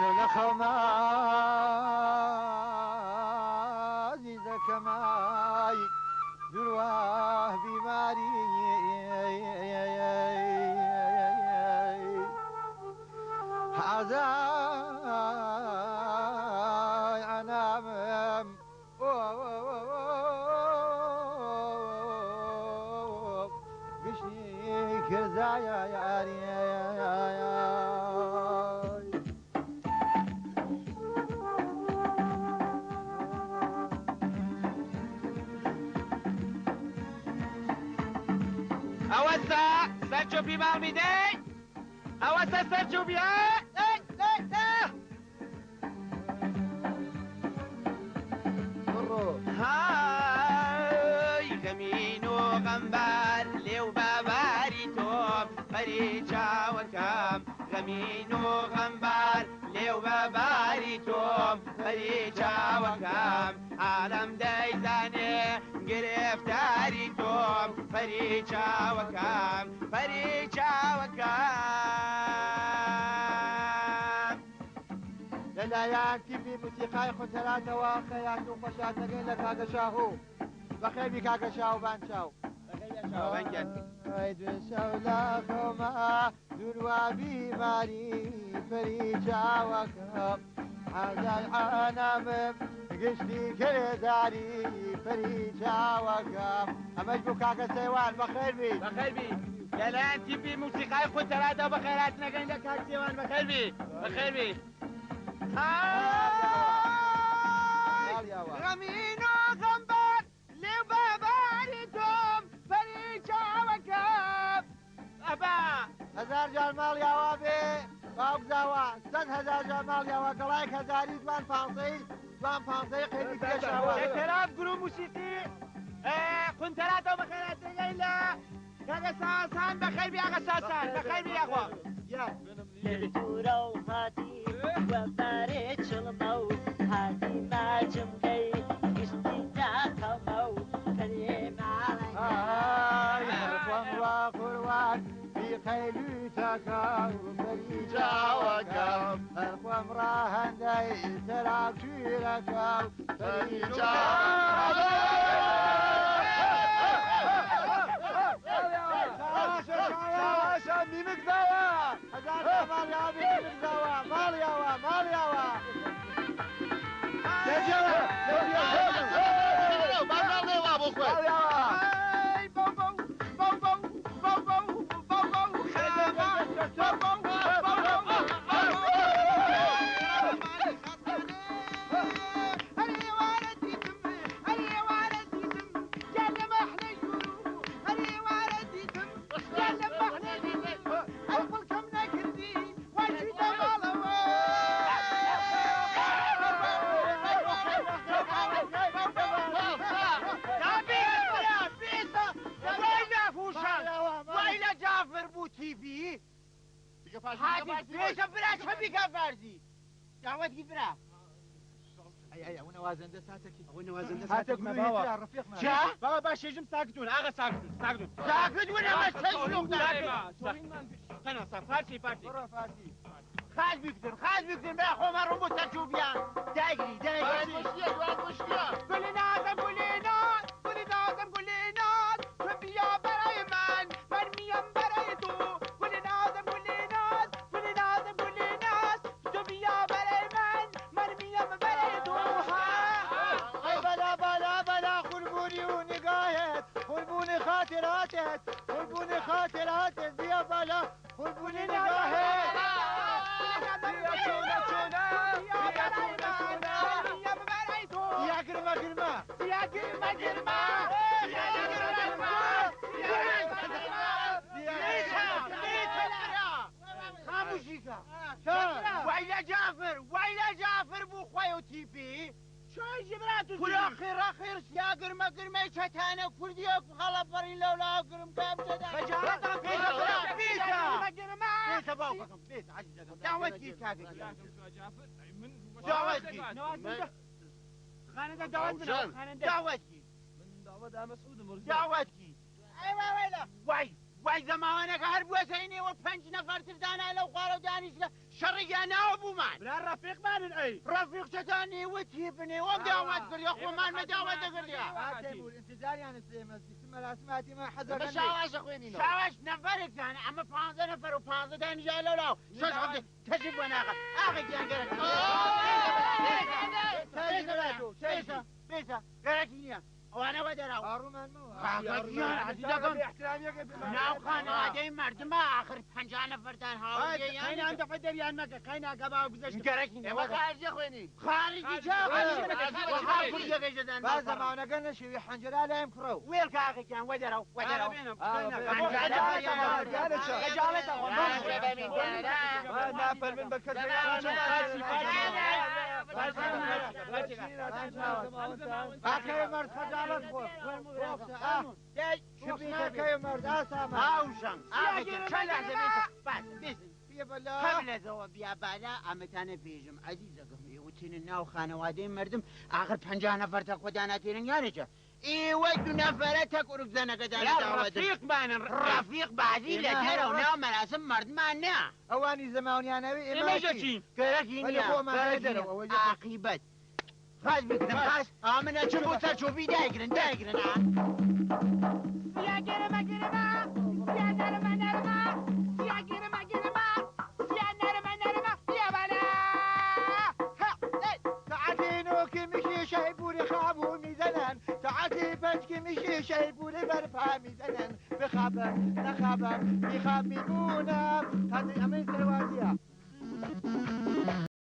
دوێ شەو لە خەوما عەزیزەکەمای دورواه بیماری ئازای عەنامم گشتی کردایە یاری. ئەوەسا سەرچۆپی ماڵ میدەی، ئەوەسە سەرچۆپی. های غەمین و غەمبار لێو باباری تۆم پەری چاوەکەم، غەمین و غەمبار لێو باباری تۆم پەری چاوەکەم، عالەم دەیزانێ گرفتاری تۆم پەری چاوەکەم، پەری چاوەکەم. لەلایەن تیپی موسیقای خۆتەراتەوە خەیات و خۆشاتەکەی لە کاکە شاهۆ. بەخێربی کاکە شاو، بان چاو. دوێ شەو لە خەوما دووروا بیماری پەری چاوەکەم، ئازای عانامم گشتی کرێداری پەری چاوەکەم. ئەمەش بوو کاکە سەیوان، بەخێربی. بەخێربی. لەلایەن تیپی موسیقای خۆتەراتەوە بەخێراتنەکەین لە کاک سێوان، بەخێربی، بەخێربی. غەمین و غەمبار لێو باباری تۆم پەری چاوەکەم. ئەبا هەزار جار ماڵ یاوا بێ باوک زاوا، سەد هەزار جار ماڵ یاوا، گەڵایەک هەزاری دوان پانزەی دوان پانزەی قەیدی پێشاوە. لە تەراف گروو موسیقی قونتەراتەوە بەخێراتنەکەین لە کاکە ساسان، بەخێربی ئاغا ساسان، بەخێربی یاخوا. لە دوورەو هاتی وە بارێ چڵمەو هاتی ماچم کەی گشتی داخەمەو پەرێ ماڵەکە. خۆم وا قوروان بیقەیلوتەکە و پەری چاوەکەم، هەر خۆم ڕاهەندەی تەراف ژیرەکە و پەری شاشا میمک زاوا. هەزار ماڵ یاوا بێ میمک زاوا، ماڵ یاوا، ماڵ یاوا. ماڵ یاوا. ئەی بەو بەو بەو بەو بەو بەو بەو بەو خەمە بەو بەو بەو بەو. جافر بوو تیپی هاتی برا چه بیکە فارسی دعوت کی برا. ئەی ئەی ئەو نەوازەندە ساتەکی ئەوە نەوازەندە هاتە ساتێکی گروهی باوە. ترا ڕفیقمان. چه؟ بابا باشێژم ساکتون ئاغا، ساکتون، ساکتون. ساکت ونە مە چه شلوغ دارێ؟ فارسی فارسی. بڕۆ فارسی. خاج بکتن، خاج بکتن برا، خۆمان ڕوم بۆ سەرچوبیان دایگری دایگری. گولی نازم گولی ناز، گولی نازم گولی ناز، تو بیا برای من، من میام برای تو. گولی نازم گولی ناز، گولی نازم گولی ناز، تو بیا برای من، من میام برای تو. ئەی بەلا بەلا بەلا قوربونی و نگاهت، قوربونی خاطراتت، قوربونی خاطراتت، بیا بەلا قوربونی نگاهت. بیا چۆنە چۆنە، بیا چۆنە چۆنە. میام برای تو. یا گرمە گرمە. یا گرمە گرمە، یا گرمە گرمە، یا گرمە گرمە. خاموشیکە. وایلە جافر، وایلە جافر بوو خۆی و تیپی کورا خێرا خێر یا گرمە گرمەی چەتانە کوردیەک خەڵە پەڕین لەولا گرم کام چەتانە. بیسە بیسە باوکەکەم بیسە عەزیزەکەم، داوەت کی کاکە، داوەت کی. خانەندە داوەت منە، خانەندە داوەت کی، داوەت کی. وای. وای زەماوەنەکە هەر بووە سەرینەوە پەنج نەفەرتر دانا لەو خوارە و دانیشتە شەڕیان ناوە بوومان. برا ڕەفیقمانن ئەی. ڕەفیق چەتان نێوەتی بنێوەم داوات کردیا خۆمان مە داوات دەکردیا. تیمور انتظاریان سێمە مەراسم هاتیمە حەزەکەن شاواشە خوێنینەوە. شاواش نەفەرێکتان ئەمە 15 نەفەر و 15 دانیشا لەولاو شەش حەفتە تەشریف بۆ ناقە ئاغە گیان گەرەکی بێسە گەرەکی نییە ئەوانە وەدەراو. ئاڕومان مەوە. خاکە گیان عەزیزەکەم ناو خانەوادەی مردمە ئاخر 50 نەفەرتان هاوڕێ قەینا ئەم دەفعە دەریان مەکە قەینا گەبا گوزەشت. گەرەکی نییە ئێمە خارجی خوێنین. خارجی چا با زەماونەکە نەشێوی حەنجەرا لایم کوڕەو. وێڵ کاغێکیان وەدەرەو وەدەرەو. نافەرمن بە کەس. ئاکەی مەرد خەجاڵەت خۆر. شبیتەکەی مەرد ئاسامە. هاوشم چەند لحظە بێسە باس بێسن. بێ بەلا. قبل لەوە بیابالا ئەمەتانە بێژم عەزیزەکەم ئێوە تێنە ناو خانەوادەی مردم ئاخر 50 نەفەرتە خۆدانا تێنن یانێکە ئێوە دوو نەفەرە تەک ئورگزەنەکەدان ڕەفیقمانن. ڕەفیق بازی لە دەرەوە ناو مەراسم مردمان نا. ئەوانی زەماونیانەوەی ئێمە ئێمە چین؟ گەرەکی وەلی نییە خۆمان گەرەکی دەرەوە، نییە. ئەوە یەکە. عاقیبەت خاش بکرن خاش ئامنە چم بۆ سەر چۆپی دایگرن دایگرن ئا. سیا گەرمە گەرمە سیا نەرمە نەرمە سیا گەرمە گەرمە سیا نەرمە نەرمە بیا بالا. ساعتی نۆکی میشی شەیپوری خابوو میزەنن ساعتی پەنجکی میشی شەیپوری بەرپا میزەنن بخابم نەخابم میخاب میمونم تازی ئەمەی